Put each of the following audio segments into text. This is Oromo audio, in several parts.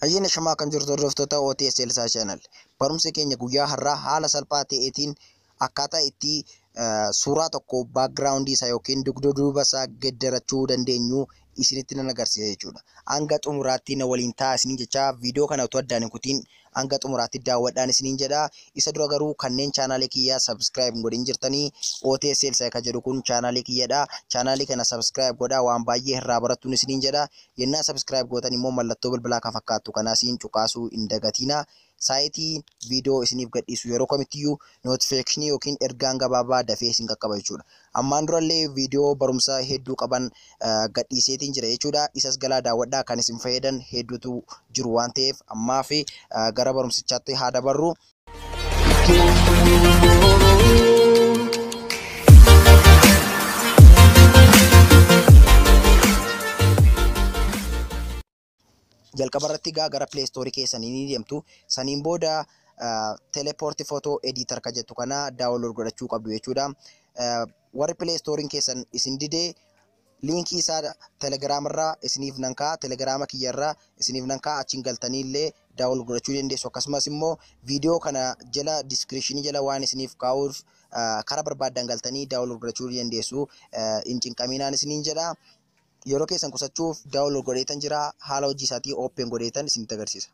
Hayyina shamaa kan jirtu hordoftoota OTS Elsaa Channel. Barumsi keenya guyyaa har'aa haala salphaa ta'eetiin akkaataa itti suuraa tokko background isaa yookiin dugda duuba isaa geeddarachuu dandeenyu isinitti nan agarsiisa jechuudha. Hanga xumuraatti na waliin ta'a isiniin jecha viidiyoo kana utuu addaan hin kutiin hanga xumuraatti daawwadhaan isiniin jedha. Isa dura garuu kanneen chaanaalee kiyyaa subscribe hin godhin jirtanii OTS Elsaa kan jedhu kun chaanaalee kiyyadha. Chaanaalee kana subscribe godhaa waan baay'ee irraa barattuun isiniin jedha. Yennaa subscribe gootan immoo mallattoo bilbilaa kan fakkaattu kanaas cuqaasuu hin dagatinaa. Saayitii viidiyoo isiniif gadhiisu yeroo kamittiyyuu notifiikeeshinii yookiin ergaan gabaabaa dafee isin qaqqaba jechuudha. Ammaan durallee viidiyoo barumsa hedduu qaban gadhiiseetiin jira jechuudha. Isas galaa daawwadhaa kan isin fayyadan hedduutu jiru waan ta'eef ammaa fi gara barumsichaatti haa dabarru. Jalqaba irratti egaa gara Play Store keessanii ni deemtu. Saniin booda Teleport Photo Editor kan jettu kana download godhachuu qabdu jechuudha. Warri Play Store keessan isin didee liinkii isaa Telegram irraa isiniif nan kaa'a. Telegram kiyya irraa isiniif nan kaa'a. Achiin galtanii illee download godhachuu dandeessu. Akkasumas immoo viidiyoo kana jala description jala waan isiniif kaa'uuf karaa barbaaddan galtanii download godhachuu dandeessu. Hin cinqaminaan isiniin jedha. Yeroo keessan qusachuuf download godheetan jira. Haala hojii isaatii open godheetan isinitti agarsiisa.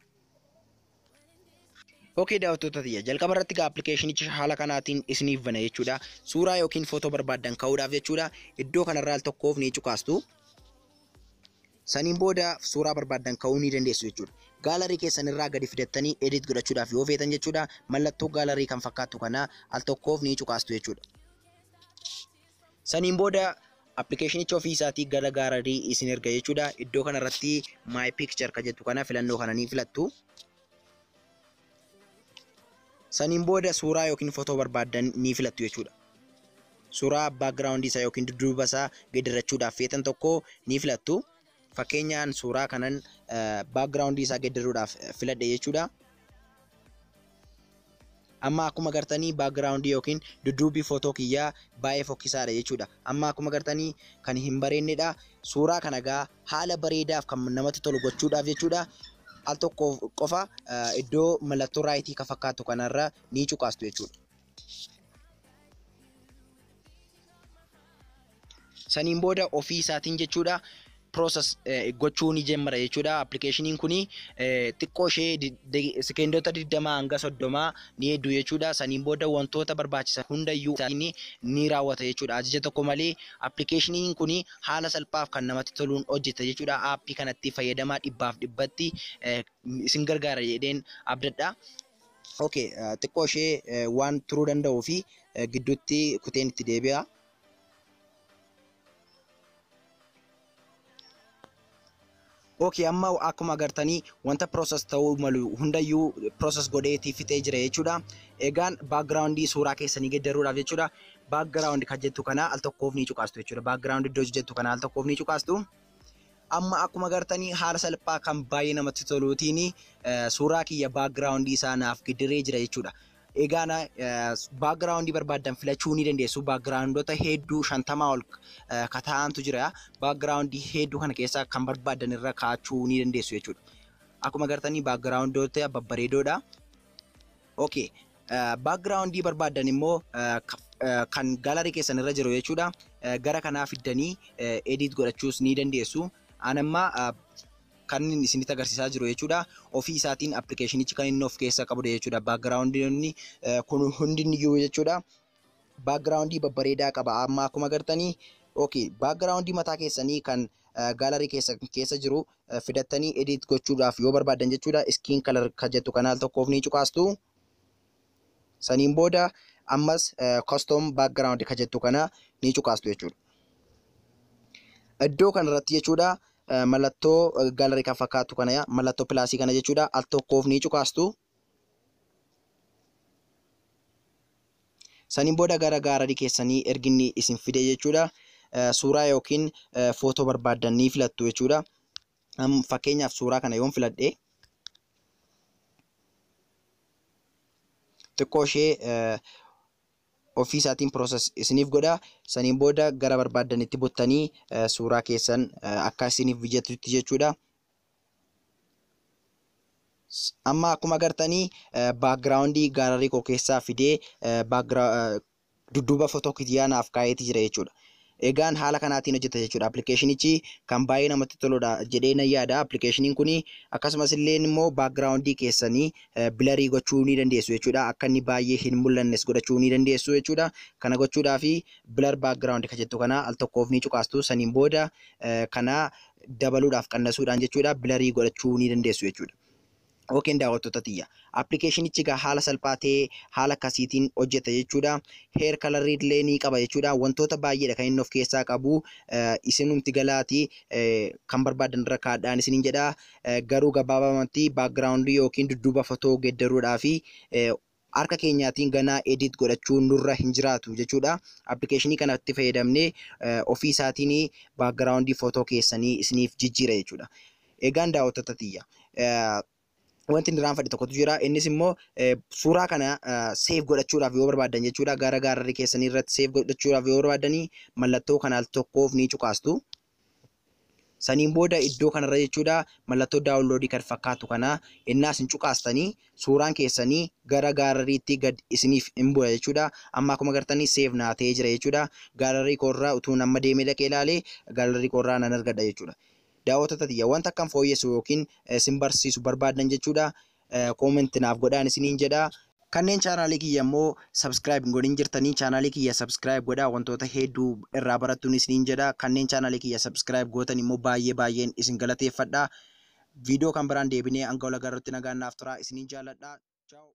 Okay, daawwattoota tiyya jalqaba irratti egaa appilikeeshinichi haala kanaatiin isiniif bana jechuudha. Suuraa yookiin footoo barbaaddan ka'uudhaaf jechuudha. Iddoo kanarraa al tokkoof ni cuqaastu. Saniin booda suuraa barbaaddan ka'uu ni dandeessu jechuudha. Gaalarii keessan irraa gadi fidattanii edit godhachuudhaaf yoo feetan jechuudha. Mallattoo gaalarii kan fakkaattu kana al tokkoof ni cuqaastu jechuudha. Saniin booda appilikeeshinichi ofii isaatii gara gaalarii isin erga jechuudha. Iddoo kanarratti my picture kan jettu kana filannoo kana ni filattu. Saniin booda suuraa yookiin footoo barbaaddan ni filattu jechuudha. Suuraa background isaa yookiin dudduuba isaa geeddarrachuudhaaf feetan tokko ni filattu. Fakkeenyaan suuraa kanan background isaa geeddaruudhaaf filadhe jechuudha. Amma akkuma agartanii background yookiin dudduubbi footoo kiyyaa baay'ee fokkisaadha jechuudha. Amma akkuma agartanii kan hin bareennedha. Suuraa kana egaa haala bareedaaf kan namatti tolu gochuudhaaf jechuudha. Al tokko qofa iddoo mallattoo raayitii kan fakkaattu kanarra ni cuqaastu jechuudha. Saniin booda ofii isaatiin jechuudha process gochuu ni jammara jechuudha. Appilikeeshiniin kuni xiqqoo ishee sekeendota 20 hanga 30 ni hedduu jechuudha. Saniin booda wantoota barbaachisan hundayyuu ni raawwata jechuudha. Ajaja tokko malee appilikeeshiniin kuni haala salphaaf kan namatti toluun hojjeta jechuudha. Aappii kanatti fayyadamaa 100% isin gargaara jedheen abdadha. Okay, xiqqoo ishee waan turuu danda'uu fi gidduutti kuteen itti deebi'a. Okay, amma akkuma agartanii wanta process ta'uu malu hundayyuu process godheetii fixee jira jechuudha. Egaan background suuraa keessanii geeddaruudhaaf jechuudha. Background kan jettu kana al tokkoof ni cuqaastu jechuudha. Background iddoo jettu kana al tokkoof ni cuqaastu. Amma akkuma agartanii haala salphaa kan baay'ee namatti toluutiin suuraa kiyya background isaa naaf geeddaree jira jechuudha. Egaan background barbaaddan filachuu ni dandeessu. Backgroundota hedduu 50 ol kata'antu jira. Background hedduu kana keessaa kan barbaaddan irra kaa'achuu ni dandeessu jechuudha. Akkuma agartanii backgroundota babbareedoodha. Okay, background barbaaddan immoo kan gaalarii keessan irra jiru jechuudha. Gara kanaa fiddanii edit godhachuus ni dandeessu. An amma kan inni isinitti agarsiisaa jiru jechuudha. Ofii isaatiin appilikeeshinichi kan inni of keessaa qabudha jechuudha. Backgroundonni kun hundinniyyuu jechuudha. Backgroundii babbareedaa qaba. Amma akkuma agartanii okay, backgroundii mataa keessanii kan gaalarii keessa jiru fidattanii edit gochuudhaaf yoo barbaaddan jechuudha. Skin color kan jettu kana al tokkoof ni cuqaastu. Saniin booda ammas custom background kan jettu kana ni cuqaastu jechuudha. Iddoo kanarratti jechuudha mallattoo gaalarii kan fakkaattu kana mallattoo pilaasii kana jechuudha al tokkoof ni cuqaastu. Saniin booda gara gaalarii keessanii erginni isin fide jechuudha. Suuraa yookiin footoo barbaaddan ni filattu jechuudha. Fakkeenyaaf suuraa kana yoon filadhe xiqqoo ishee ofii isaatiin process isiniif godha. Saniin booda gara barbaaddanitti buttanii suuraa keessan akka isiniif mijatutti jechuudha. Amma akkuma agartanii backgroundii gallery koo keessaa fidee dudduuba footoo kiyyaa naaf kaa'eeti jira jechuudha. Egaan haala kanaatiin hojjeta jechuudha. Appilikeeshinichi kan baay'ee namatti toludha jedhee nan yaada. Appilikeeshiniin kun akkasumas illee immoo backgroundii keessanii blurii gochuu ni dandeessu jechuudha. Akka inni baay'ee hin mul'annes godhachuu ni dandeessu jechuudha. Kana gochuudhaaf blur background kan jettu kana al tokkoof ni cuqaastu. Saniin booda kana dabaluudhaaf qannasuudhaan jechuudha blurii godhachuu ni dandeessu jechuudha. Okeen daawwattoota tiyya. Appilikeeshinichi egaa haala salphaa ta'ee haala akkasiitiin hojjeta jechuudha. Hair colorii illee ni qaba jechuudha. Wantoota baay'eedha kan inni of keessaa qabu. Isinumti galaatii kan barbaadan irra kaa'adhaan isiniin jedha. Garuu gabaabamatti backgroundii yookiin dudduuba fotoo geeddaruudhaa fi harka keenyaatiin ganaa edit godhachuun nurra hin jiraatu jechuudha. Appilikeeshinii kanatti fayyadamnee ofii isaatiin backgroundii fotoo keessanii isiniif jijjiira jechuudha. Egaan daawwattoota tiyya. Wanti inni irraanfadhe tokkotu jira. Innis immoo suuraa kana save godhachuudhaaf yoo barbaaddan jechuudha. Gara gallery keessanii irratti save godhachuudhaaf yoo barbaaddanii mallattoo kana al tokkoof ni cuqaastu. Saniin booda iddoo kanarra jechuudha mallattoo downloadii kan fakkaatu kana innaa isin cuqaastanii suuraan keessanii gara galleryitti gad isiniif hin bu'a jechuudha. Amma akkuma agartanii save naa ta'ee jira jechuudha. Gallery koorraa utuu amma deemee dhaqee ilaalee gallery koorraa nan argadha jechuudha. Daawwattoota tiyya, wanta akkam fooyyessu yookiin isin barsiisu barbaadan jechuudha. Comment naaf godhaan isiniin jedha. Kanneen chaanaalii kiyya immoo subscribe hin godhin jirtanii chaanaalii kiyya subscribe godhaa, wantoota hedduu irraa barattuun isiniin jedha. Kanneen chaanaalii kiyya subscribe gootan immoo baay'ee baay'een isin galateeffadha. Viidiyoo kan biraan deebinee hanga wal agarrutti nagaan naaf tura, isiniin jaalladha. Ciao.